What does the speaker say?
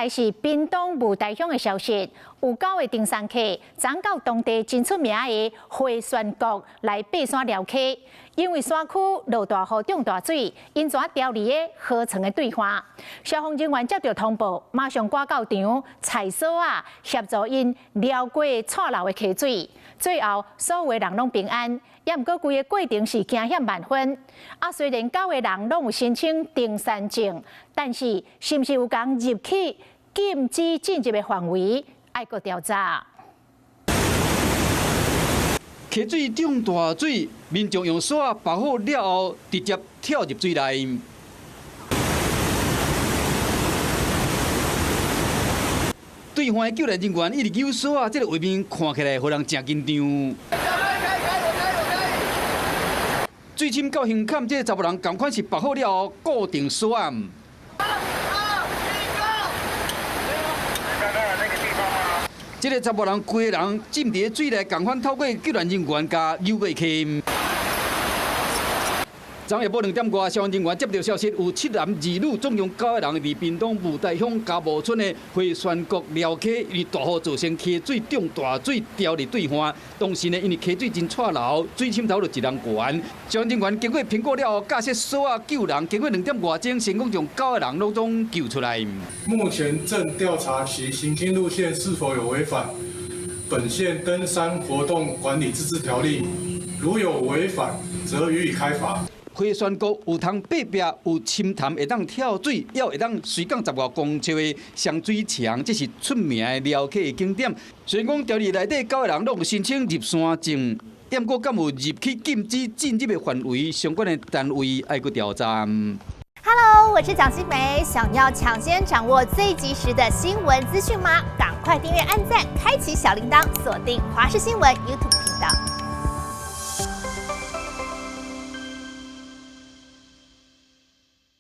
來是屏東霧台鄉的消息，有九个登山客昨到當地真出名的回旋谷來爬山寮溪，因為山區落大雨漲大水，𪜶怎牢佇咧河床的對岸。消防人員接著通報，馬上趕到場，採索仔協助𪜶撩過掣流的溪水，最後所有的人攏平安。也毋過規個過程是驚險萬分。啊，雖然九個人攏有申請登山證，但是是毋是有仝入去禁止進入的範圍，愛閣調查。溪水漲大水，民眾用索仔縛好了後，直接跳入水內。對岸的救援人員一直揪索仔，這个畫面看起來，予人誠緊張。水深到胸坎，這个查埔人仝款是縛好了後固定索仔。這个查埔人規个人浸佇水內，仝款透過救援人員共揪過去。昨下晡2點外，消防人員接著消息，有七男二女，總共九个人佇屏東霧台鄉嘉霧村的回旋谷寮溪，因為大雨造成溪水漲大水，牢佇對岸。當時呢，因為溪水真掣流，水深頭就一人懸。消防人員經過評估了後，架設索仔救人，經過2點外鐘，成功將九個人攏總救出來。目前正調查其行經路線是否有違反本縣登山活動管理自治條例，如有違反，則予以開罰。回旋谷有通爬壁，有深潭會當跳水，也會當垂降10外公尺的雙水牆，這是出名的寮溪的景點。雖然講條例內底九個人攏有申請入山證，毋過敢有入去禁止進入的範圍，相關的單位愛閣調查。 Hello，我是蔣新梅，想要搶先掌握最及時的新聞資訊嗎？趕快訂閱、按讚、開啟小鈴鐺，鎖定華視新聞 YouTube 頻道。